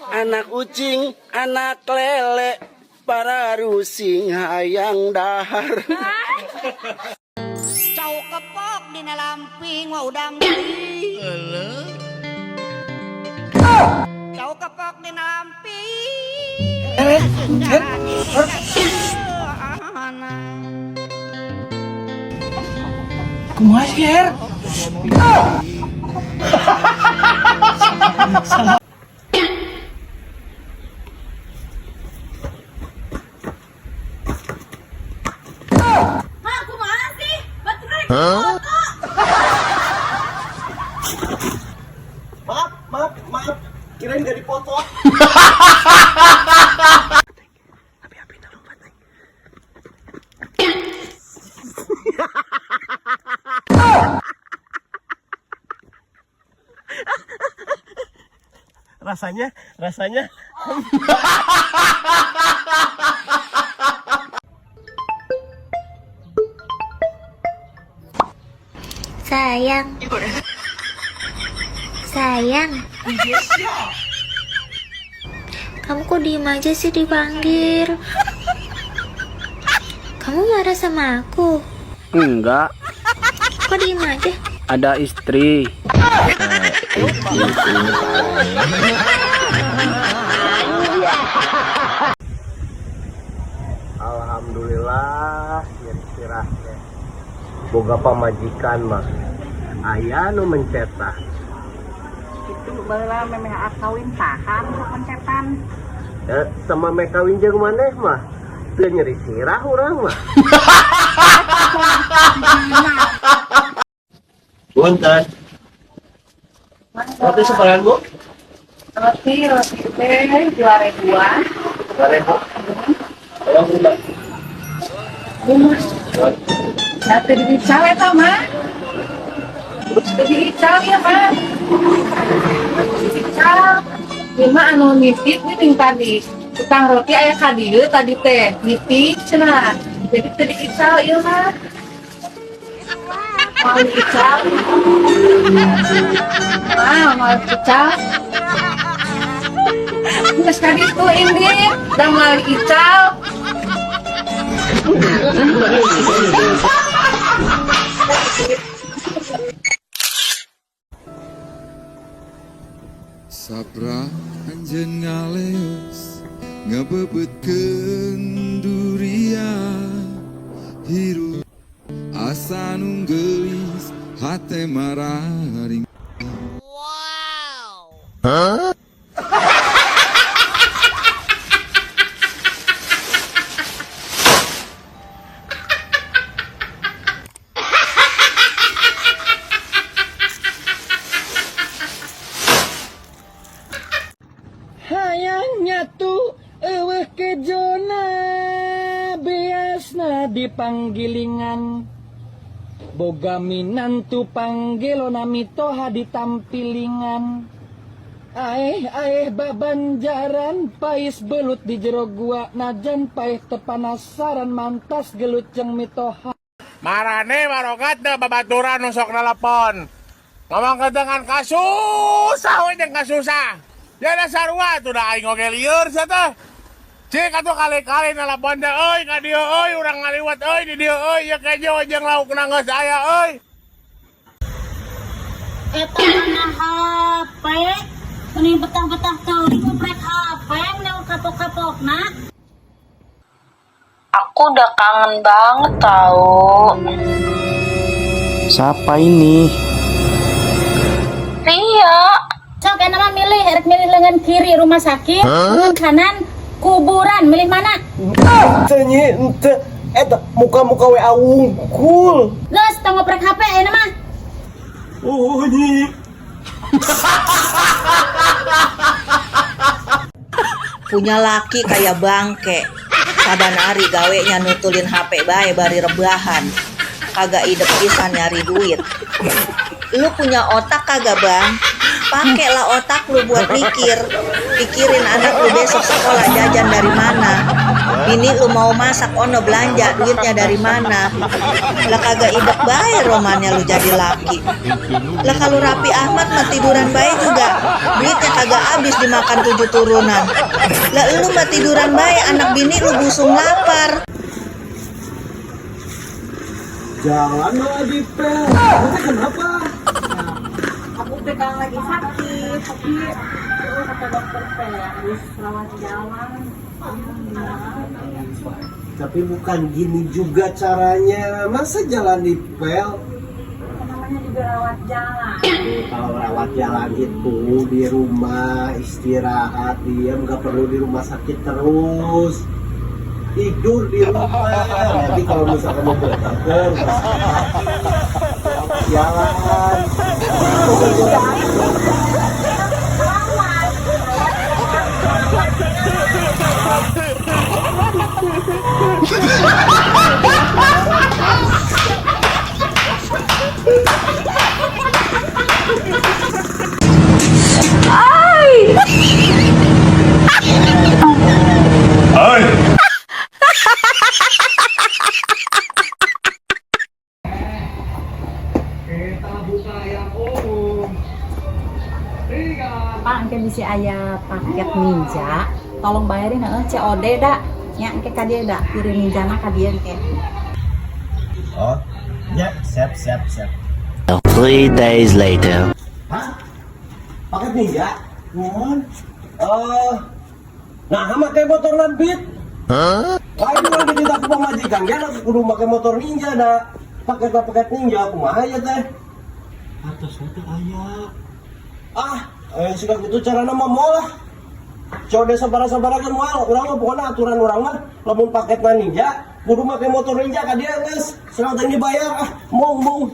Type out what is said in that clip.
Anak ucing, anak lele, para rusing hayang dahar. Cau kepok dina lamping wa udang deui. Cau kepok dina lamping. Kumaha sih, Her? Hah, kumaha sih? Baterai foto. Maaf, maaf, maaf. Kirain gak dipoto. Rasanya, rasanya. Sayang. Sayang. Kamu kok diem aja sih dipanggil? Kamu marah sama aku? Enggak, Kok diem aja? ada istri. Alhamdulillah, yen sirah teh. Boga pamajikan mah. Aya nu mencetak. Itu baheula memeh kawin tahan sok pencetan. Eh, sama meh kawin jeung maneh mah. Teu nyeri sirah urang mah. Punten. Roti sebaran, Bu? Roti roti teh 2 ribuan. 2.000. Tolong Bu. Rumah. Nah, teu diical eta mah. Teu diical ya mah. Diical. Ieu mah anu nitip nih tadi. Tukang roti aya ka dieu tadi teh nitip cenah. Jadi teu diical ieu mah. Mau diical? Wah, mau diical. Geus ka ditu indit, da moal diical. Sapra anjeun ngaleos ngebebeutkeun durian hirup asa nu geulis hate mararing. Hayang nyatu eueuh kejona biasna dipanggilingan. Boga minantu panggelona mitoha ditampilingan. Aeh aeh babanjaran pais belut di jero gua najan paeh teu panasaran mantas gelut jeung mitoha. Marane barogat teu babaturan nu sok nelepon. Ngomong dengan kasusah we jeung kasusah. Ya dasar sarua tuh da aing oge lieur sia teh. Cik atuh kali-kali nelepon teh euy ka dieu euy urang ngaliwat euy di dieu euy ieu kejo jeung laukna geus aya euy. Eta mana HP? Mending betah-betah teuing ngoprek HP, mending kapok-kapokna. Aku udah kangen banget tau. Siapa ini? Ria. Sok enak mah milih, erek milih lengan kiri rumah sakit, lengan kanan kuburan, milih mana? Ente nyi, ente. Eta muka-muka WA wungkul. Geus tong ngoprek HP enak mah. Oh, nyi. Punya laki kayak bangke. Saban hari gawenya nutulin HP bae bari rebahan. Kagak idep pisan nyari duit. Lu punya otak kagak, Bang? Pakailah otak lu buat mikir. Pikirin anak lu besok sekolah jajan dari mana. Bini lu mau masak ono belanja duitnya dari mana. Lah kagak idek bae romannya lu jadi laki. Lah kalau Raffi Ahmad mah tiduran bae juga duitnya kagak habis dimakan 7 turunan. Lah lu mah tiduran bae anak bini lu busung lapar. Jalan malah dipel. Kamu kenapa? Aku teh kalau lagi sakit, tapi terus kata dokter teh harus rawat jalan. Tapi bukan gini juga caranya. Masa jalan dipel? Namanya juga rawat jalan. Kalau rawat jalan itu di rumah istirahat, diam, nggak perlu di rumah sakit terus. Tidur di rumah. Nanti kalau misalkan mau ke dokter, rumah sakit, jalan. Kita buka yang umum. Tiga. Pak, engke bisi aya paket ninja, tolong bayarin heeh COD da. Nya engke ka dieu da, kirim ninjana ka dieu engke. Oh, ya, siap, siap, siap. 3 days later. Hah? Paket ninja? Mohon. Nah, make motor Beat. Hah? Lain urang dititah ku pamajikan ge kudu make motor ninja da. Paket paket ninja kumaha ya teh? Atas teh aya. Ah, sudah gitu carana mah moal lah. COD sabaraha-sabaraha kan moal. Urang mah pokokna aturan urang mah lamun paketna ninja kudu make motor ninja ka dieu geus. Serang teh dibayar ah, mong mong.